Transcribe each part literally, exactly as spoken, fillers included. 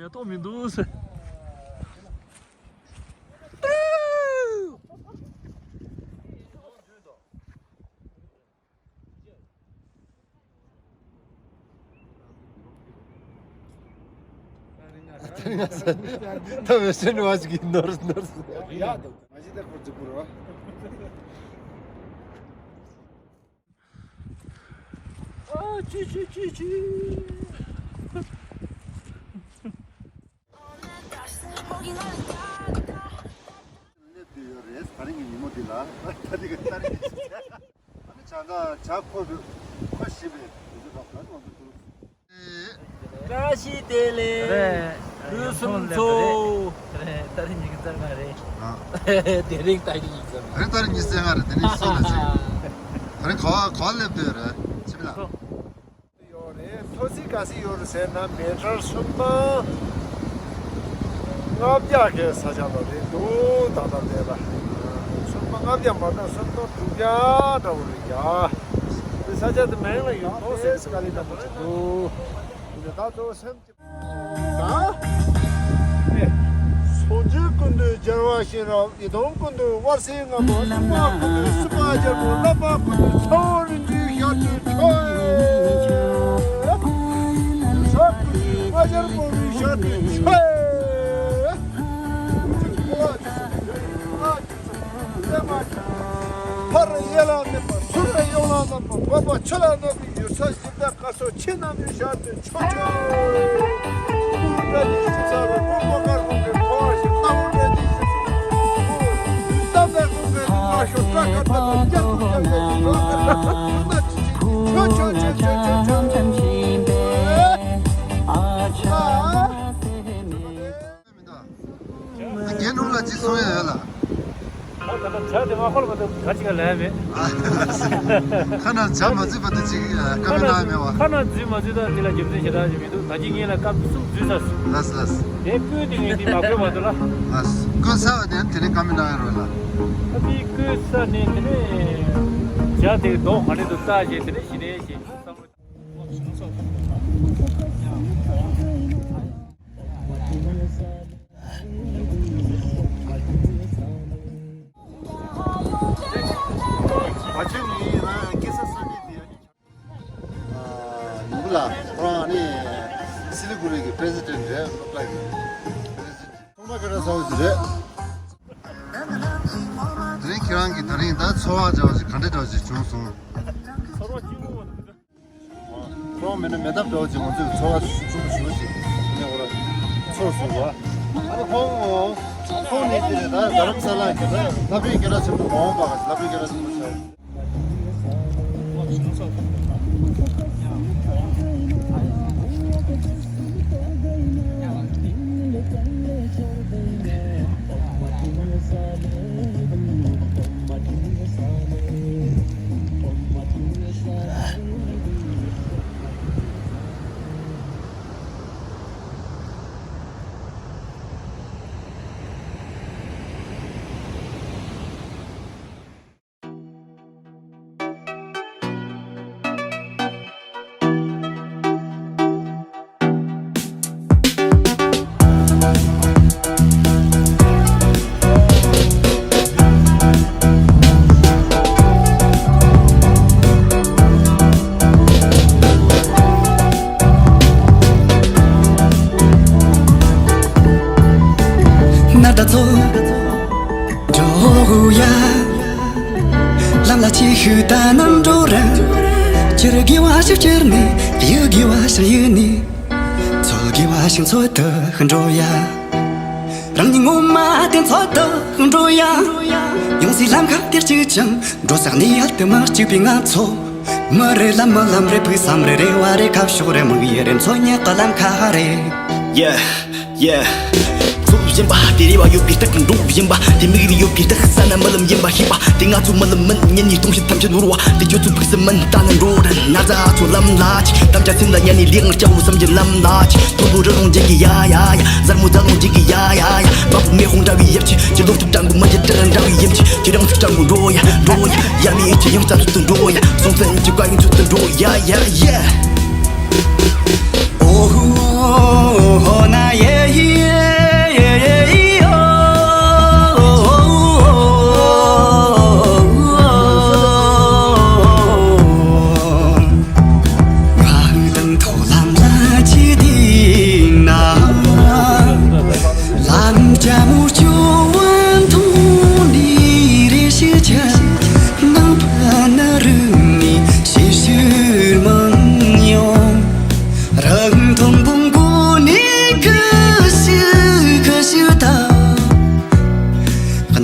ལྟོ་མི་འདུག་ཟེར། ད་བེ་སེན་ཝ་ཅིག་གི་ནོར་ནོར། ཡ་ད་མ་ཤི་ད་ཁོ་ཅིག་པུ་རོ། ཨ་ཅི་ཅི་ཅི་ཅི། སླེབས་བསྡད་ཡོད་རེད། ད་རིང་གི་ཉིན་མོ་འདི་ལ། ད་འདི་ག་ད་རིང་གི་ཨ་ནི་ཇ་ད་ཇ་ཁོ་ཁོ་ཤི་བའི་དུས་ཚོད་ཁག་ད་ང་ཚོ་ཐུག་བཀྲ་ཤིས་བདེ་ལེགས། རེད། ཕུན་སུམ་ཚོགས། རེད། ད་རིང་ཉིན་གྱི་རྩ་ཁ་རེད། ཨ། དེ་རིང་ད་ཉིན་གྱི་རྩ་ཁ། རེད། ད་རིང་ཉིན་གྱི་རྩ་ཁ་རེད། དེ་རིང་སུ་ལ་ཟེར། ད་རིང་ག་བ་ག་བ་སླེབས་བསྡད་ཡོད་རེད། ཆི་མི་ལ། ཡོད་རེད། མཐོ་ཚད་ག་ཚོད་ཡོད་རེད་ཟེར་ན་མི་ཊར་སུམ་སྟོང་ལྔ་བརྒྱ་གི་ས་ཆ་ལ་རེད་འདུག་ད་ལྟ་དེ་ལ་སུམ་སྟོང་ལྔ་བརྒྱ་མ་གཏོགས་སུམ་སྟོང་དྲུག་བརྒྱ་འདྲ་བོ་རེད་ཡ། དེ་ས་ཆ་དེ་མིང་ལ་ཡོད་མཐོ་ཚད་དཀའ་ལས་ཁག་པོ་ཞིག་འདུག་དེ་ད་གཙོ་བོ་སེམས་ཀྱི། ད། སངས་རྒྱས་ཀུན་འདུས་རྒྱལ་བ་ཤེས་རབ། ཡི་དམ་ཀུན་འདུས་དབལ་གསས་ལྔ་པ། སྲུང་མ་ཀུན་འདུས་སྲིད་པ་རྒྱལ་པོ། བསླབ་པ་ཀུན་འདུས་ཚ་བོ་རིགས་འདུས་ཞབས་དྲུང་མཆོད། ཡུལ་ས་ཀུན་འདུས་ལྔ་བརྒྱ་དཔའ་བོའི་ཞབས་དྲུང་མཆོད། ཕར་གཡས་ལ་གནོན་པ། ཚུར་གཡོན་ལ་གནོན་པ། འཕགས་པ་ཆུ་ལ་གནོན་པའི་ཡུལ་ས་བཞི་བདག་བཀའ་སྲུང་ཁྱེད་རྣམས་ཀྱི་ཞབས་ཏུ་མཆོད་ཅིག །བཀྲ་ཤིས་ཤིང་ས་རུ་ཁོ་བོ་དཀར་པོ་གི་འཁོར་བ་ཞིག །ལྟ་བུ་བཀྲ་ཤིས་ཤིང་ས་རུ་ཁོ་བོ་ཏམ་ཏ་ཀུན་དགའ་ནི་མ་ཤོར་ཀྲ་ཀ་ཏ་ལ་རྒྱ་ཀུན་རྒྱ་ཀ་ནི་ར་ཀ་ཏ་ཁོ་ན་ཅི་ཅི་ཅི་ཆོ་ཆོ་ཆོ་ཆོ་ཆོ་ཆོ། རྒན་དྲུང་ལ་ཅིག་གསུང་ཡ་ཡོད་ལ། ཨ་ད་ལྟ་ཇ་དེ་མ་ཁོལ་བ་དང་ག་ཅིག་ག་ལས་མེད། ཁ་ནང་ཇ་མ་བཙུད་བར་དུ་ཅིག་བཀའ་མོལ་གནང་ཡ་མེད་བ། ཁ་ནང་འཛུལ་མ་འཛུལ་དང་དེ་ལ་རྒྱུ་མཚན་ཞེ་དྲག་ཅིག་མི་འདུག །ད་ཅི་ངས་ལ་སྐབས་གསུམ་འཛུལ་ཚར་སོང་། ལགས་ལགས། དེ་བསྐུལ་དེ་ངས་འདི་མ་བསྐུལ་བར་དུ་ལ། ལགས། བསྐུལ་ཚར་བ་དེ་དེ་རིང་བཀའ་མོལ་གནང་ཡ་རོགས་ལ། ཨ་དེ་བསྐུལ་ཚར་ནས་དེ་ནས་ཇ་དེ་རྡོག་ག་ནས་དུ་བཏགས་བྱས་དེ་ནས་ཞི་ནས་ཞེས་བསམ་བློ། ཡིན་ལ་ཁོ་རང་ནི་སི་ལི་གུ་རི་གི་པི་རེ་སི་ཌེན་ཊི་རེད། སློབ་གྲྭ་གི་པི་རེ་སི་ཌེན་ཊི། ཚང་མ་སྐད་གྲགས་ཚ་བོ་ཞིག་རེད། དེ་རིང་ཁྱེད་རང་གིས་ད་རིང་ད་ཚོར་བ་འདྲ་བ་ཞིག་ག་འདྲ་འདྲ་བ་ཞིག་བྱུང་སོང་། ཁོང་མེད་ན་མེ་ཐབ་འདྲ་བོ་ཅིག་ང་ཚོས་ཚོར་བ་ཆུང་ཆུང་ཞུ་ཞིག་ནས་འོ་ར་ཚོར་སོང་བ། ཨ་ནི་ཁོང་ཁོང་ནི་དེ་ནས་ད་རྡ་རམ་ས་ལ་གི་ད་ལྷ་བྲིས་སྐད་གྲགས་ཆེན་པོ་མ་འོངས་པ་ག་ལྷ་བྲིས་སྐད་གྲགས་ཆེན་པོ་ཆགས། ནར་ད་ཚོ། འགྲོ་ཡ། ལམ་ལ་ཅི་ཞིག་ད་ནམ་འགྲོ་ར། ཅིར་དགེ་བ་ཞིག་ཅིར་ནི། ཡུལ་དགེ་བ་ཞིག་ཡུལ་ནི། འཚོ་དགེ་བ་ཞིག་འཚོ་དུ་འགྲོ་ཡ། རང་ཉིད་ངོ་མ་དེ་འཚོ་དུ་འགྲོ་ཡ། ཡོང་སའི་ལམ་ཁ་དེར་གཅིག་ཅིང་། འགྲོ་ས་ནི་ཡལ་དུ་མ་གཅིག་པའི་ང་ཚོ། མི་རེ་ལ་མི་ལམ་རེ་བུ་བསམ་རེ་རེ་བ་རེ་ཁ་ཕྱོགས་རེ་མིག་ཡེ་རེ་འཚོ་ཉེ་ག་ལམ་ཁ་རེ། Yeah. Yeah. ཚོར་བཞིན་པ་དེ་རེ་བ་ཡོད་པའི་རྟགས་འགྲོ་བཞིན་པ་དེ་མིག་རེ་ཡོད་པའི་རྟགས་ས་ན་རྨི་ལམ་ཡིན་པ་ཤེས་པ་དེ་ང་ཚོ་རྨི་ལམ་མིན་ཉིན་ནས་སྟོང་ཕྱིར་ཐམས་ཅད་ནོར་བ་དེ་ཁྱོད་ཚོ་ཕུགས་སུ་མིན་ལྟ་ན་འགྲོ་རན་ན་ཚ་ཚོ་ལམ་ལ་ཅི་དམ་བཅའ་སེམས་ལ་ཉན་ནས་ལེགས་བསྐྱར་བསམ་གྱི་ལམ་ལ་ཅི་ཐོར་བུ་རི་ལུང་འཇིག་གི་ཡ་ཡ་ཡ་གཟར་མོ་རྫ་ལུང་འཇིག་གི་ཡ་ཡ་ཡ་བ་བུ་མེ་ཧོང་འདྲ་བའི་ཡབ་ཆི་ཅི་ལོག་ཐུབ་དྲང་པོ་མི་འཇིག་དྲི་རན་འདྲ་བའི་ཡིན་ཅི་ཅི་རང་ཚིག་དྲང་པོ་འགྲོ་ཡ་འགྲོ་ཡ་ཡ་མི་ཡིན་ཅི་ཡང་རྩ་ཚུལ་དུ་འགྲོ་ཡ་སོང་ཚན་གྱི་བཀའ་ཡིན་ཚུལ་དུ་འགྲོ་ཡ་ཡ་ཡ། ཨོ་ཧོ་ཧོ་ན་ཡེ་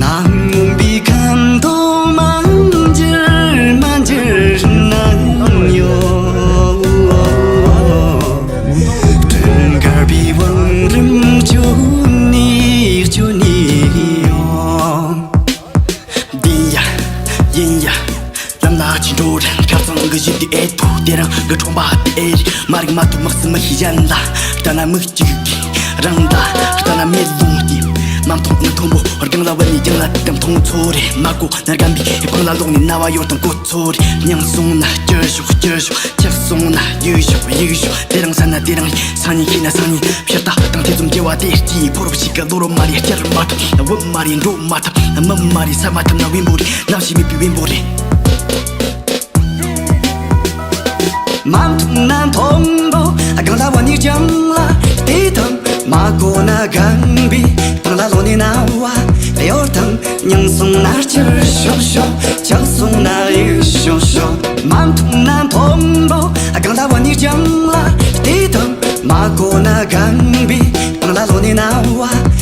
ནམ་མངོན་པའི་ཁམས་དུ་མ་འགྱུར་མ་འགྱུར་ན་ཡང་། དྲིན་དཀར་པོའི་བང་རིམ་གཅོད་ནས་གཅོད་ནས་ཡང་། བདེན་ཡ། ཡིན་ཡ། ལམ་ལ་ཅི་འགྲོ་རན་ཁ་སང་གི་གཞི་དེ་ཨེ་ཐུ་དེ་རང་གི་ཁྲོམ་པ་དེ་ཨེ་རི་མ་རིག་མ་ཐུབ་དམག་སི་མི་ཤི་ཡན་ལ། ལྟ་ན་མིག་གཅིག་གི་རང་ལ་ལྟ་ན་མེ་ལོང་གི་མ་མཐོང་ན་མཐོན་པོ་སྒང་ལ་བབས་ནས་རྒྱང་ལ་དེ་ལྟ་མཐོང་ཚོ་རེད། མ་གོ་ན་རྒན་པའི་སྤང་ལ་ལོག་ནས་རྣ་བ་གཡོར་དང་གོ་ཚོ་རེད། མྱངས་སོང་ན་སྐྱུར་ཞོག་སྐྱུར་ཞོག་ཆགས་སོང་ན་ཡུག་ཞོག་ཡུག་ཞོག་དེ་རང་ས་ན་དེ་རང་ཡིན། སང་ཉིན་ཤེས་ན་སང་ཉིན་ཕྱིར་ལྟ་དང་ཐེ་ཚོམ་སྐྱེ་བ་དེ་སྐྱིད་ཕོ་རབ་ཞིག་གི་བློ་རབ་མ་རེད། བསྐྱར་མ་ཐུབ་ན་བུ་མ་རེད། འགྲོ་མ་ཐུབ་ན་མི་མ་རེད། ས་མ་ཐུབ་ན་བེམ་པོ་རེད། ནམ་ཞིག་མེད་པའི་བེམ་པོ་རེད། མ་མཐོང་ན་མཐོན་པོ་སྒང་ལ་བབས་ནས་རྒྱང་ལ་བལྟས་དང་། མ་གོ་ན་རྒན་པའི་སྤང་ལ་ལོག་ནས་རྣ་བ་གཡོར་དང་། མྱངས་སོང་ན་སྐྱུར་ཞོག་ཞོག་ཆགས་སོང་ན་ཡུག་ཞོག་ཞོག་མ་མཐོང་ན་མཐོན་པོ་སྒང་ལ་བབས་ནས་རྒྱང་ལ་བལྟས་དང་། མ་གོ་ན་རྒན་པའི་སྤང་ལ་ལོག་ནས་རྣ་བ་